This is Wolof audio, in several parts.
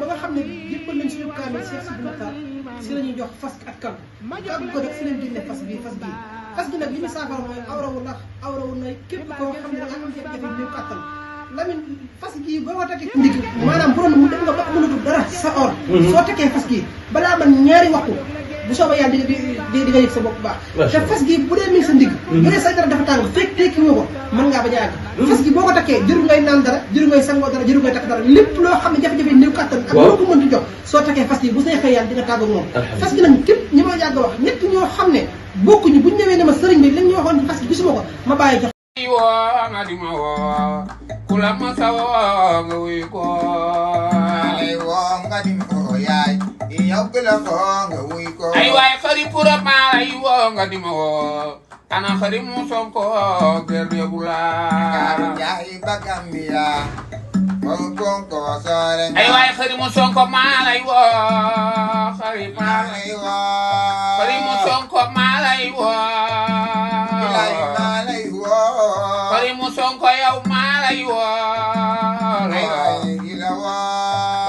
nga xam ne jébbal nañ suñu kaamil Cheikh Sidi Mokhtar si la ñuy jox fas ak kan ko def si leen génne fas gi nag li ñu saafara mooy awrawu nay képp koo xam ne am jafe-jafe néew kàttan Lamine fas gii boo ko takkee ndig maanaam bu doon mu dem nga ba mënatul dara sa or soo takkee fas gii balaa man ñaari waxtu bu soobee yàlla di nga yëg sa bopp bu baax te fas gi bu dee mi ngi sa ndig bu dee say dara dafa tàng fekk tekki woo ko mën ngaa ba jaag fas gi boo ko takkee jëru ngay naan dara jëru ngay sangoo dara jëru ngay takk dara lépp loo xam ne jafe-jafe néew kàttan ak loo ko mën di jox soo takkee fas gi bu neexee yàlla di nga tàgg moom fas gi nag képp ñi ma yàgg wax ñett ñoo xam ne bokkuñu buñ ñëwee ne ma sëriñ bi lañ ñu waxoon fas gi gisuma ko ma bàyyi jox nga di ma woo kula ma sa woo nga wuy ko lay woo nga di ma woo yaay yow kula woo nga wuy ko ay waay xari pura ma lay woo nga di ma woo ana xari mu sonko ger yebula yaay bagambia woo konko sore ay waay xari mu sonko ma lay woo xari ma lay woo xari mu sonko ma lay woo xari mu sonko yow ma lay woo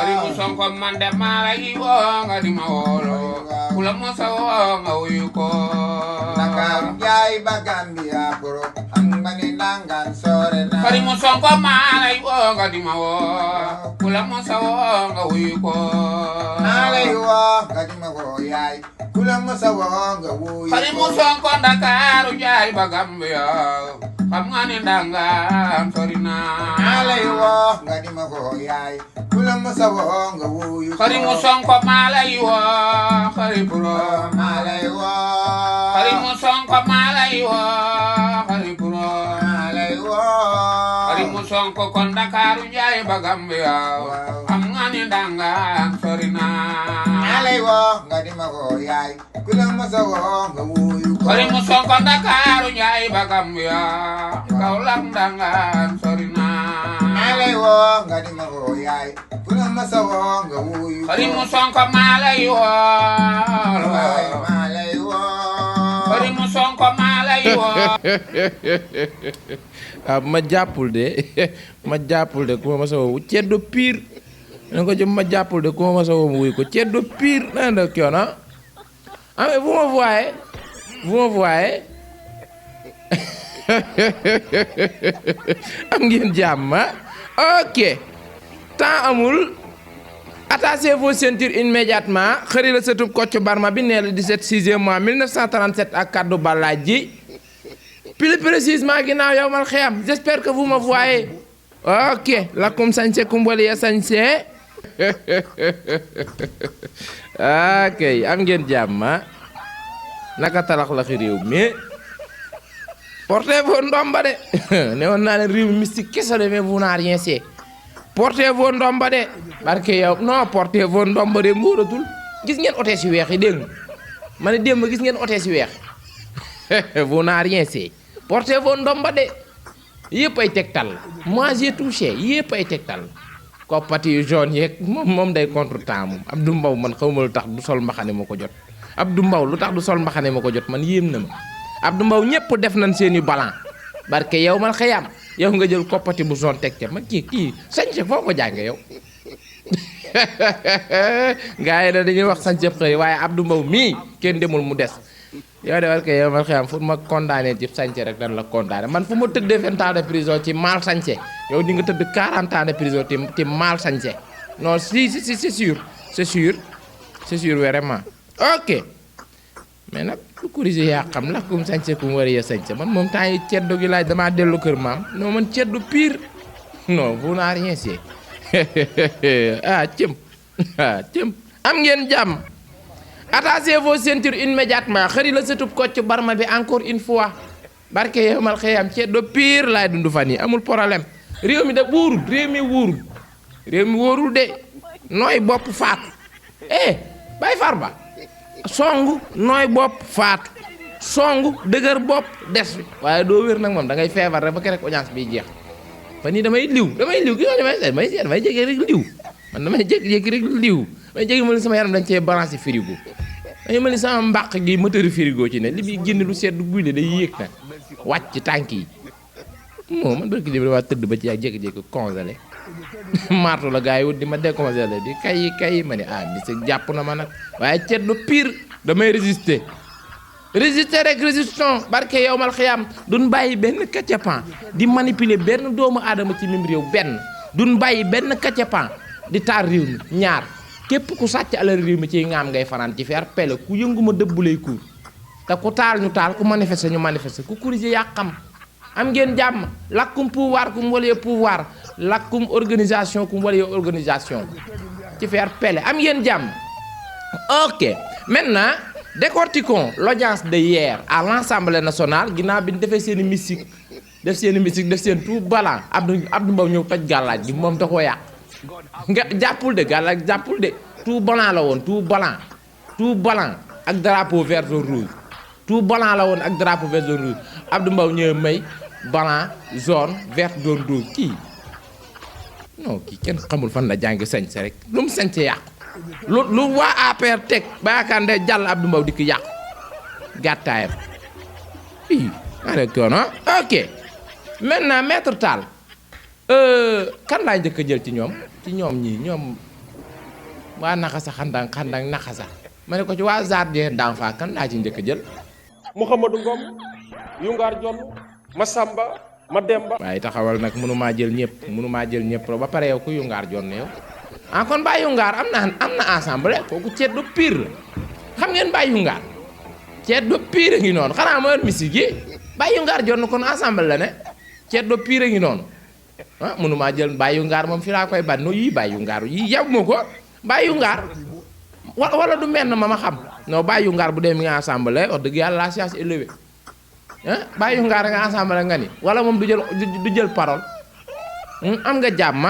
xari mu sonko man de ma lay woo nga di ma woo kula mo sa woo nga wuyu ko nakam yaay bagambia bro angmani nangan sore na xari mu sonko ma lay woo nga di ma woo kula mo sa woo nga wuyu ko lay woo nga di ma woo yaay kula mo sa woo nga wuyu xari mu sonko Ndakaaru jaay bagambia xam nga ni ndangaan sori na lay woo nga di ma woo yaay kula mo sa woo nga wuyu xari mu sonko ma lay woo xari puro ma lay woo xari mu sonko ma lay woo xari puro ma lay woo xari mu sonko kon Ndakaaru jaay bagambia xam nga ni ndangaan sori na lay woo nga di ma woo yaay kula mo sa woo nga wuyu xari mu sonko Ndakaaru jaay bagambia Kaolack ndangaan sori na lay woo nga di ma woo yaay kula mo sa woo nga wuyu xari mu sonko ma lay woo ma lay woo xari mu sonko ma lay woo ma jàppul de ku ma sa woo ceddo pire na ko jëm ma jàppul de ku ma sa woo mu wuy ko ceddo pire na da kyo na mais vous me voyez am ngeen jàmm ok temps amul attachez vos ceintures immédiatement xëri la sëtub Kocc Barma bi nee la 17 6e mois 1937 ak kaddu balaaj ji plus précisément ginnaaw yow mal xiyam j'espère que vous me voyez ok lakum sañse kumbali ya sañse ok am ngeen jàmm naka talax la xi réew mi portez vos ndomba de ne woon naa leen réew mi mystique kese de mais vous n'avez rien fait portez vos ndomba de barke yow non portez vos ndomba de ngóoratul gis ngeen otees yu weex yi dégg nga ma ne démb gis ngeen otees yu weex vous n'avez rien fait portez vos ndomba de yëpp ay tegtal la moi j'ai touché yëpp ay tegtal la koppati yu jaune yeeg moom day contre temps moom Abdou Mbow man xaw ma lu tax du sol mbaxane ma ko jot Abdou Mbow lu tax du sol mbaxane ma ko jot man yéem na ma Abdou Mbow ñëpp def nañ seen yu balan barke yow man xëyam yow nga jël koppati bu jaune teg ca ma kii sañse foo ko jànge yow gars yi da dañuy wax sañse xëy waaye Abdou Mbow mii kenn demul mu des yow de barke yow man xëyam fu ma condamné ci sañse rek dañ la condamné man fu ma tëddee 20 ans de prison ci mal sañse yow di nga tëdd 40 ans de prison ci mal sañse non si c'est sûr vraiment ok mais nag lu corrigé yaa xam la kum sañse kum war a sañse man moom temps yi ceddo gi laaj damaa dellu kër maam non man ceddo pire non vous n'avez rien fait cëm am ngeen jàmm attachez vos ceintures immédiatement xëri la sëtub Kocc Barma bi encore une fois barke yow mal xëyam ceddo pire laay dund fan yi amul problème réew mi da wóorul réew mi wóorul de nooy bopp faatu bay Farba songu nooy bopp faatu songu dëgër bopp des fi waaye doo wér nag moom da ngay feebar rek ba kerek audience bi jeex fan yii damay liw gi damay jékki rek liw man damay jékki rek liw damay jékki ma ni sama yaram dañ cee balancé frigo dañu ma ni sama mbàq gi moteur frigo ci ne li muy génn lu sedd guyle day yéeg nag wàcc ci tànk yi moo man barki dem waa tëdd ba ci ak jékki-jékki congelé marto la gars yi wut di ma décommencer la di kay ma ne musique jàpp na ma nag waaye ceddo pire damay résister rek résistons barke yow mal xiyaam duñ bàyyi benn kacapan di manipuler benn doomu aadama ci mim réew benn duñ bàyyi benn kacapan di taar réew mi ñaar képp ku sàcc alal réew mi ci ngaam ngay fanaan ci fer pele ku yënguma dëbbulay kuur te ku taal ñu taal ku manifester ñu manifester ku corriger yaa xam am ngeen jàmm lakkum pouvoir kum wala pouvoir lakkum organisation kum wala organisation ci fer pele am ngeen jàmm ok maintenant décortiquons l'audience de hier à l'Assemblée nationale ginnaaw bi ñu defee seen i mystique def seen tout balan Abdou Mbow ñëw toj gàllaaj gi moom da koo yàq nga jàppul de gàllaaj jàppul de tout blanc la woon tout blanc ak drapeau vert jaune rouge tout blanc la woon ak drapeau vert jaune rouge Abdou Mbow ñëw may blanc jaune vert jaune rouge kii non kii kenn xamul fan la jàngi sañse rek lu mu sañse yàqu lu waa APR teg ba yaakaar ne jàll Abdou Mbow di ko yàqu gàttaayam ok maintenant maître Tall kan laa njëkk a jël ci ñoom ñoom waa naxasa xandang naxasa ma ne ko ci waa jardin d'enfants kan laa ci njëkk a jël Mouhamadou Ngom Yungaar Jonn Massamba Mademba waaye taxawal nag mënumaa jël ñëpp ba pare yow ku Yungaar Jonn yow kon Baye Yungaar am na assemblée kooku ceddo pire xam ngeen Baye Yungaar ceddo pire ngi noonu xanaa ma yor misik yi Baye Yungaar Jonn kon assemblée la ne ceddo pire ngi noonu mënumaa jël Baye Yungaar moom fi laa koy ban no yii Baye Yungaar yii yab ma ko Baye Yungaar wala du mel na ma xam non Baye Yungaar bu dee mi nga assemblée wax dëgg yàlla la science élevée Baye Yungaar nga assemblée nga ni wala moom du jël parole am nga jàmm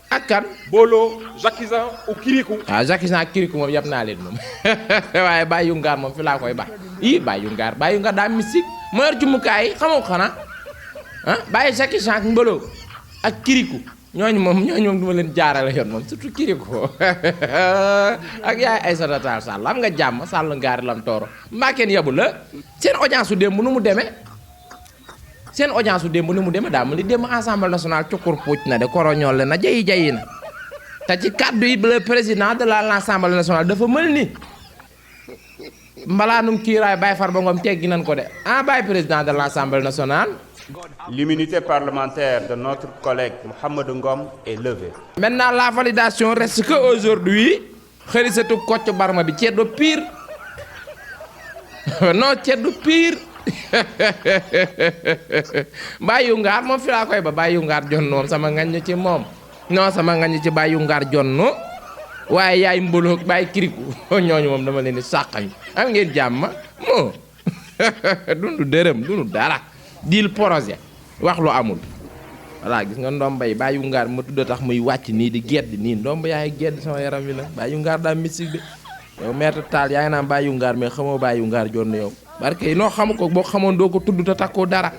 ak kan Bolo Jacquisan ou Kirikou Jacquisan ak Kirikou moom yab naa leen moom waaye Baye Yungaar moom fi laa koy baax Baye Yungaar daa mystique ma yor jumukaay yi xamoo xanaa Baye Jacquisan ak Mbolo ak Kirikou ñooñu moom du ma leen jaarale yoon moom surtout Kirikou ak yaay Aïssata Tall Sall am nga jàmm Sall ngaari lam tooro mbaa kenn yabu la seen audience su démb nu mu demee daa mu ni démb Assemblée nationale cukkur puuc na de koroñool le na jayi na te ci kàddu yi le président de l'Assemblée nationale dafa mel ni mbalaanum kiiraay Baye Farba Ngom teggi nañ ko de Baye président de l'Assemblée nationale. L'immunité parlementaire de notre collègue Mouhamadou Ngom est levée. Maintenant la validation reste que aujourd'hui xërisatu Kocc Barma bi ceddo pire non ceddo pire Baye Yungaar moom fi laa koy ba Baye Yungaar Jonn moom sama ngañ ci moom non sama ngañ ci Baye Yungaar Jonn waaye yaay Mbolo Baye Kirikou ñooñu moom dama leen di sàqañ am ngeen jàmm moo dundu dërëm dundu dara dil projet wax lu amul voilà gis nga ndomba yi Baye Yungaar ma tudda tax muy wàcc nii di gedd nii ndomba yaa ngi gedd sama yaram wi la Baye Yungaar daa mystique de yow maître Tall yaa ngi naan Baye Yungaar mais xamoo Baye Yungaar Jonn yow barke noo xamu ko boo xamoon doo ko tudd te takkoo dara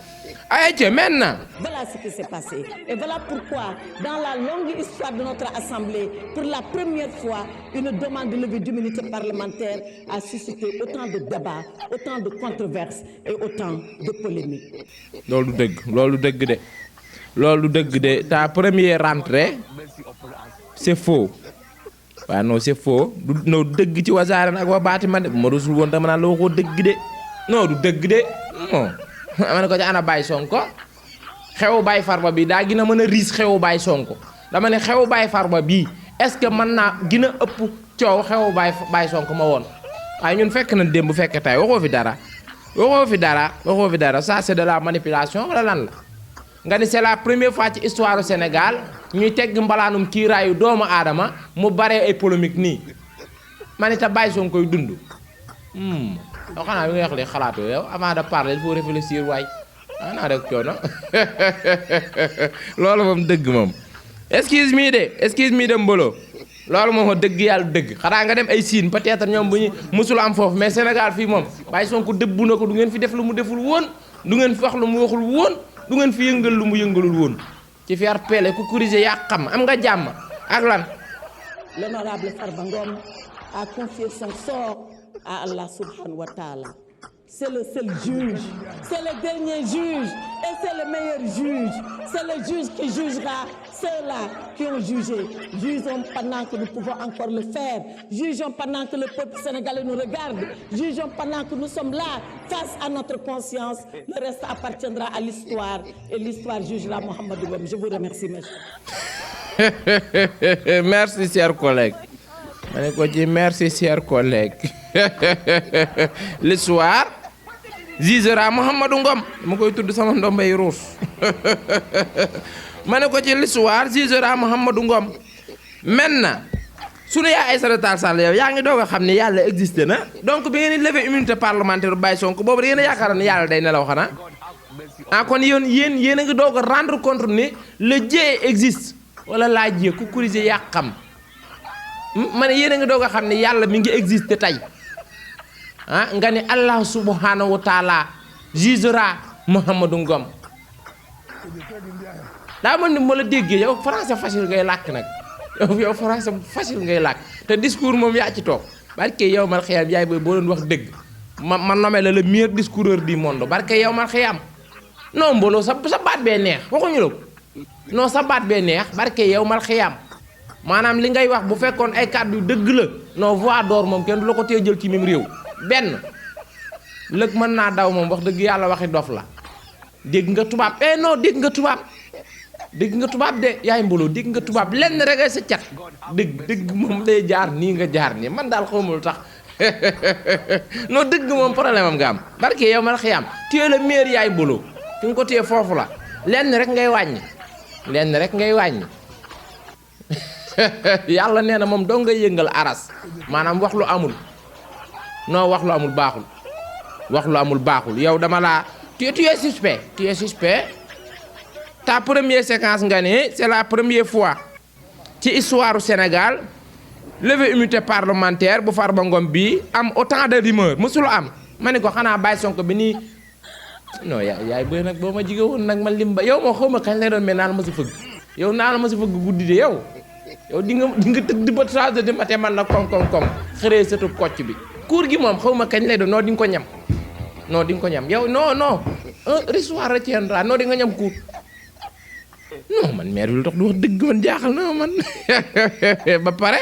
ayca maintenant. Voilà ce qui s'est passé et voilà pourquoi dans la longue histoire de notre assemblée pour la première fois une demande de levée d'immunité parlementaire a suscité autant de débats, autant de controverses et autant de polémiques. loolu dëgg de ta première rentrée c'est faux waaw non c'est faux du dëgg ci Wassare ak wa baati man de bu ma rusul woon dama naan la waxoo dëgg de non du dëgg de non ma ne ko ci ana Baye Sonko xewu Baye Farba bi daa gën a mën a riis xewu Baye Sonko dama ne xewu Baye Farba bii est-ce que mën naa gën a ëpp coow xewu Baye Sonko ma woon waaye ñun fekk nañ démb fekk tey waxoo fi dara ça c'est de la manipulation wala lan la nga ni c'est la première fois ci histoire du Sénégal ñuy tegg mbalaanum kiiraayu doomu aadama mu bare ay polémique nii ma ne ta Baye Sonko koy dund yow xanaa bi nga wax li xalaatoo yow avant de parler il faut réfléchir waay naa rek coono loolu moom dëgg moom excuse me de Mbolo loolu moom dëgg yàlla dëgg xanaa nga dem ay Siin peut-être ñoom bu ñu musul am foofu mais Sénégal fii moom Baye Sonko dëbbu na ko du ngeen fi def lu mu deful woon du ngeen fi wax lu mu waxul woon du ngeen fi yëngal lu mu yëngalul woon ci faire pele ku corriger yaa xam am nga jàmm ak lan. L'honorable Farba Ngom a confié son sort à Allah subhanahu wa ta'ala. C'est le seul juge, c'est le dernier juge Et c'est le meilleur juge. C'est le juge qui jugera ceux-là qui ont jugé. Jugeons pendant que nous pouvons encore le faire. Jugeons pendant que le peuple sénégalais nous regarde. Jugeons pendant que nous sommes là, face à notre conscience. Le reste appartiendra à l'histoire. Et l'histoire jugera Mohamedou Ngom. Je vous remercie, mes chers. Merci, chers collègues. Merci, chers collègues. L'histoire jugera Mohamedou Ngom. Je koy tudd sama ndombay ruus. Mané ko ci l'histoire jugera Mohamedou Ngom. Maintenant sunu yaa Aïssata Tall Sall yow yaa ngi doog a xam ne yàlla existé na donc bi ngeen di lever immunité parlementaire Baye Sonko boobu da ngeen a yaakaar ne yàlla day nelaw xanaa ah kon yéen a ngi doog a rendre compte ne le Dieu existe wala laa Dieu ku corriger yaa xam ma ne yéen a ngi doog a xam ne yàlla mi ngi existé tey ah nga ne Allah subhanahu wa taala jugera Mohamedou Ngom daa mën ni ma la déggee yow français facile ngay làkk nag yow français facile ngay làkk te discours moom yaa ci toog barke yow mal xiyam yaay booy boo doon wax dëgg ma nommé la le meilleur discoureur du monde barke yow mal xiyam non mbooloo sa baat bee neex waxuñu la ko non sa baat bee neex barke yow mal xiyam maanaam li ngay wax bu fekkoon ay kàddu dëgg la non voix d'or moom kenn du la ko tee jël ci même réew benn lëg mën naa daw moom wax dëgg yàlla waxi dof la dégg nga tubaab non dégg nga tubaab de yaay mbooloo dégg nga tubaab lenn rek ay sa cat dëgg moom day jaar nii nga jaar nii man daal xawma lu tax non dëgg moom problème am nga am barke yow mal xiyam tu es le meilleur yaay mbooloo fi nga ko téye foofu la lenn rek ngay wàññi yàlla nee na moom doo ngay yëngal aras maanaam wax lu amul non wax lu amul baaxul yow dama laa tu es suspect ta première séquence nga ne c'est la première fois ci histoire du Sénégal levée immunité parlementaire bu Farba Ngom bi am autant de rumeurs mësul am ma ne ko xanaa Baye Sonko bi nii non yaay bëy nag boo ma jige woon nag ma limba yow moo xaw ma kañ lay doon mais naa la ma si fëgg yow naa la ma si fëgg guddi de yow di nga tëdd ba 3 heures du matin man la kom xëree sëtu kocc bi cour gi moom xaw ma kañ lay doon non di nga ko ñam yow non l'histoire retiendra non di nga ñam cour non man maire bi lu tax du wax dëgg man jaaxal na man ba pare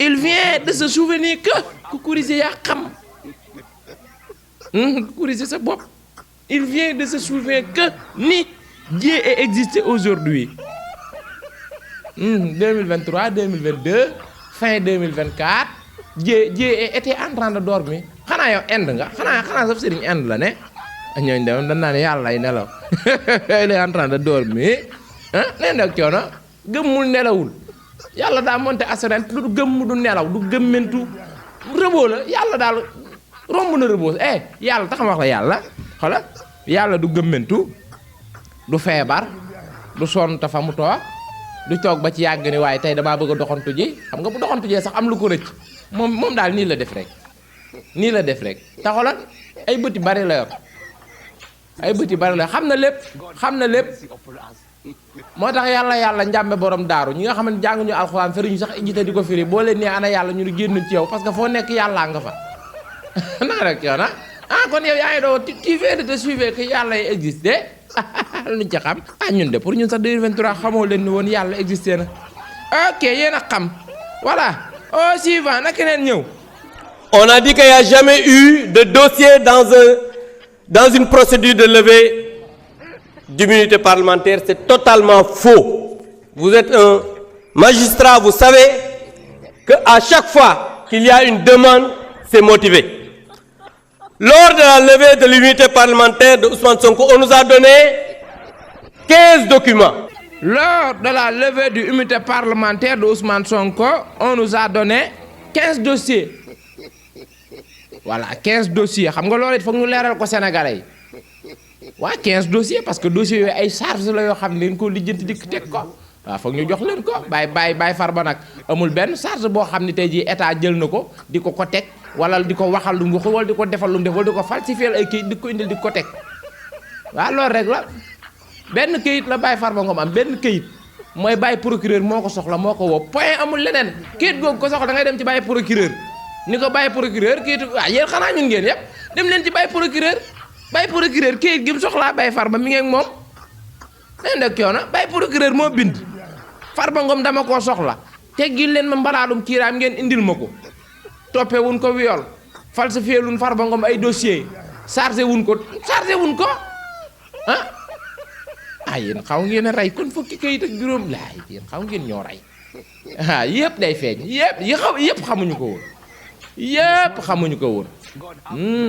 il vient de se souvenir que ku corriger yaa xam ku corriger sa bopp il vient de se souvenir que ni Dieu est existé aujourd'hui 2023 2022 fin 2024 Dieu était en train de dormir xanaa yow Inde nga xanaa saf sëriñ Inde la ne ñooñ dem dañ naan yàlla ay nelaw il est en train de dormir nee nag coono gëmmul nelawul yàlla daa monté assurance du gëmm du nelaw du gëmmentu rëboo la yàlla daal romb na rëboo yàlla tax ma wax la yàlla du gëmmentu du feebar du sonn ta fa mu toog du toog ba ci yàgg ni waaye tey damaa bëgg a doxantu ji xam nga bu doxantu jee sax am lu ko rëcc moom daal nii la def rek taxolan ay bëti bari la yor xam na lépp moo tax yàlla njàmbe borom daaru ñi nga xam ne jànguñu alxuraan firiñu sax ijjite di ko firi boo leen nee ana yàlla ñu ne génnuñ ci yow parce que foo nekk yàllaa nga fa naa rek yow na kon yow yaa ngi doon tu fais de te suivre que yàlla yi existé luñ ci xam ñun de pour ñun sax 2023 xamoo leen ni woon yàlla existé na ok yéen a xam voilà au suivant na keneen ñëw. On a dit qu'il n'y a jamais eu de dossier dans une procédure de levée d'immunité parlementaire. C'est totalement faux. Vous êtes un magistrat, vous savez qu'à chaque fois qu'il y a une demande, c'est motivé. Lors de la levée de l'immunité parlementaire de Ousmane Sonko, on nous a donné 15 documents. Lors de la levée de l'immunité parlementaire de Ousmane Sonko, on nous a donné 15 dossiers. Voilà 15 dossiers xam nga loolu it foog ñu leeral ko Sénégalais yi waa 15 dossiers parce que dossiers yooyu ay charge la yoo xam ne leen ko lijjanti dikk teg ko waaw foog ñu jox leen ko bàyyi Farba nag amul benn charge boo xam ne tey jii état jël na ko di ko teg wala di ko waxal lu mu waxul wala di ko defal lu mu def wala di ko falsifier ay kayit di ko indil di ko teg waaw loolu rek la benn kayit la Baye Farba Ngom am benn kayit mooy Baye procureur moo ko soxla moo ko woo point amul leneen kayit googu ko soxla da ngay dem ci Baye procureur ni ko Baye procureur kayit waaw yéen xanaa ñun ngeen yëpp dem leen ci Baye procureur bay procureur kayit gi mu soxlaa bay Farba mi ngi ak moom nen dek yoona bay procureur moo bind Farba Ngom dama koo soxla teggil leen ma mbalaalum kiiraam ngeen indil ma ko toppee wuñ ko viol falsifié wuñ Farba Ngom ay dossier chargé wuñ ko ah yéen xaw ngeen a rey kon fukki kayit ak juróom laay yéen xaw ngeen ñoo rey yëpp day feeñ yëpp xamuñu ko woon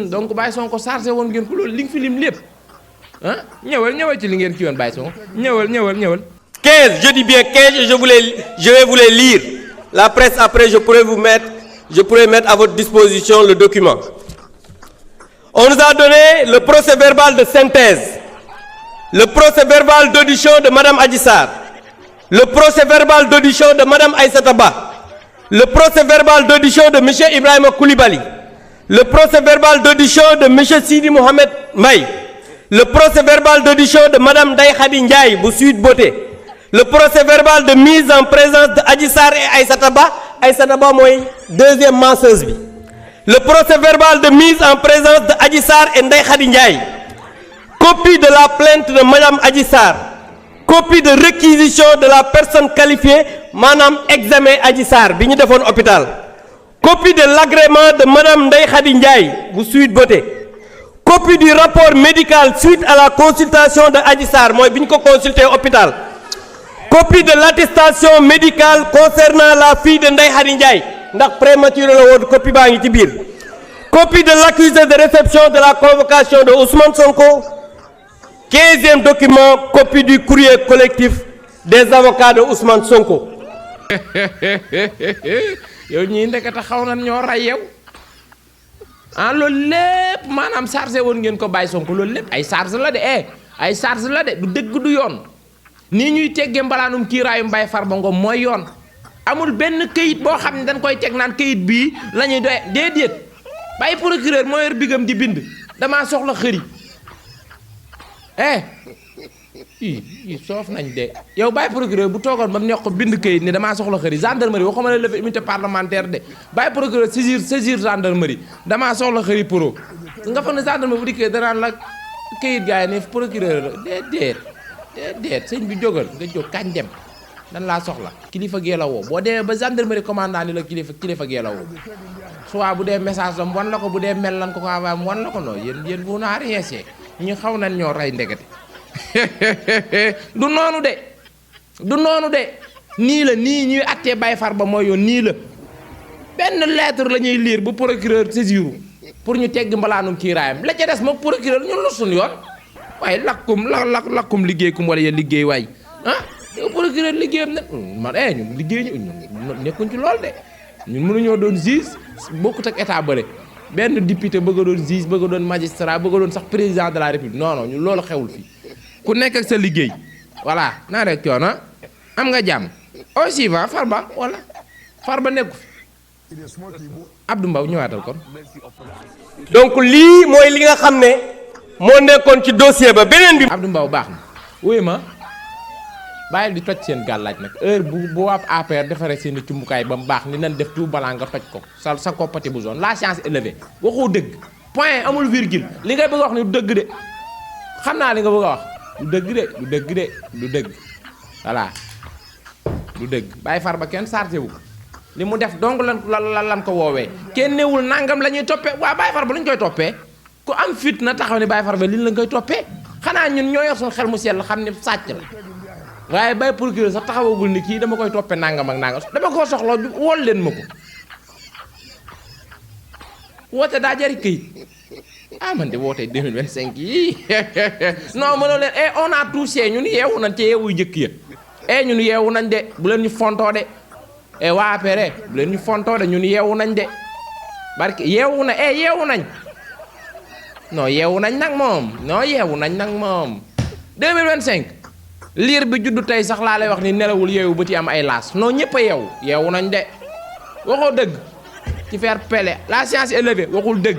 donc Baye Sonko chargé woon ngeen ko loolu li nga fi lim lépp ñëwal ci li ngeen ki woon Baye Sonko ñëwal 15, je dis bien 15 et je vais vous les lire. La presse après je pourrais mettre à votre disposition le document. On nous a donné le procès verbal de synthèse, le procès verbal d'audition de Madame Adji Sarr, le procès verbal d'audition de Madame Aïssata Ba, le procès verbal d'audition de Monsieur Ibrahima Koulibaly, le procès verbal d'audition de Monsieur Sidi Mohamed Mbaye, le procès verbal d'audition de Madame Ndeye Khady Ndiaye bu Sweet Beauté, le procès verbal de mise en présence de Adji Sarr et Aïssata Ba mooy deuxième menseuse bi, le procès verbal de mise en présence de Adji Sarr et Ndeye Khady Ndiaye, copie de la plainte de Madame Adji Sarr, copie de réquisition de la personne qualifiée maanaam examen Adji Sarr bi ñu defoon hôpital, copie de l'agrément de Madame Ndeye Khady Ndiaye bu Sweet Beauté, copie du rapport médical suite à la consultation de Adji Sarr mooy bi ñu ko consulté hôpital, copie de l'attestation médicale concernant la fille de Ndeye Khady Ndiaye ndax prématuré la woon copie baa ngi ci biir, copie de l'accusé de réception de la convocation de Ousmane Sonko, 15e document, copie du courrier collectif des avocats de Ousmane Sonko. yow ñii ndekete xaw nañ ñoo rey yow loolu lépp maanaam chargé woon ngeen ko Baye Sonko loolu lépp ay charge la de ay charge la de du dëgg du yoon nii ñuy teggee mbalaanum kiiraayum Baye Farba Ngom mooy yoon amul benn këyit boo xam ne dañ koy teg naan këyit bii la ñuy doy déedéet Baye procureur moo yor bigam di bind damaa soxla xëri soof nañ de yow Baye procureur bu toogoon ba mu nekk ko bind këyit ni damaa soxla xëri gendarmerie waxuma la lever immunité parlementaire de Baye procureur saisir gendarmerie damaa soxla xëri pro nga fa ne gendarmerie bu dikkee danaan la këyit gars yi ne procureur la déedéet sëñ bi jógal nga jóg kañ dem dan laa soxla kilifa gee la woo boo demee ba gendarmerie commandant ni la kilifa gee la woo soit bu dee message lam wan la ko bu dee mel lan ko envoyé am wan la ko noonu yéen bu naa rien c'est ñu xaw nañ ñoo rey ndekete du noonu de nii la nii ñuy attee Baye Farba mooy yoon nii la benn lettre la ñuy lire bu procureur saisiru pour ñu tegg mbalaanum kiiraayam la ca des moom procureur ñun lu suñ yoon waaye lakkum liggéeykum wala ya liggéey waay yow procureur liggéeyam nag man ñun liggéey ñun nekkuñ ci lool de ñun mënuñoo doon juge bokkut ak état bële benn député bëgg a doon juge bëgg a doon magistrat bëgg a doon sax président de la république non ñun loolu xewul fii ku nekk ak sa liggéey voilà naa rek coono am nga jàmm aussi va Farba wala Farba nekku fi Abdou Mbow ñëwaatal kon. donc lii mooy li nga xam ne moo nekkoon ci dossier ba beneen bi. Abdou Mbow baax na wuyu ma bàyyil di toj seen gàllaaj nag heure bu waa APR defaree seen i cumbukaay ba mu baax ni nan def tout balaa nga toj ko sa koppati bu zone la chance élevée waxoo dëgg point amul virgule li ngay bëgg a wax ni du dëgg de xam naa li nga bëgg a wax du dëgg voilà du dëgg Baye Farba kenn chargé wu li mu def donc lan ko woowee kenn newul nangam la ñuy toppee waa Baye Farba lu ñu koy toppee ku am fit na taxaw ni Baye Farba li la koy toppee xanaa ñun ñoo yor suñu xel mu sell xam ne sàcc la waaye Baye procureur sax taxawagul ni kii dama koy toppee nangam ak nangam dama koo soxla wool leen ma ko woote daa jari këyit man de woote 2025 yii non mënoo leen on a touché ñun yeewu nañ ci yeewu jëkk ya ñun yeewu nañ de bu leen ñu fontoo de waa APR bu leen ñu fontoo de ñun yeewu nañ de barke yeewu na yeewu nañ non yeewu nañ nag moom 2025 liir bi juddu tey sax laa lay wax ni nelawul yeewu ba ci am ay laas non ñëpp a yeewu nañ de waxoo dëgg ci faire pele la science élevée waxul dëgg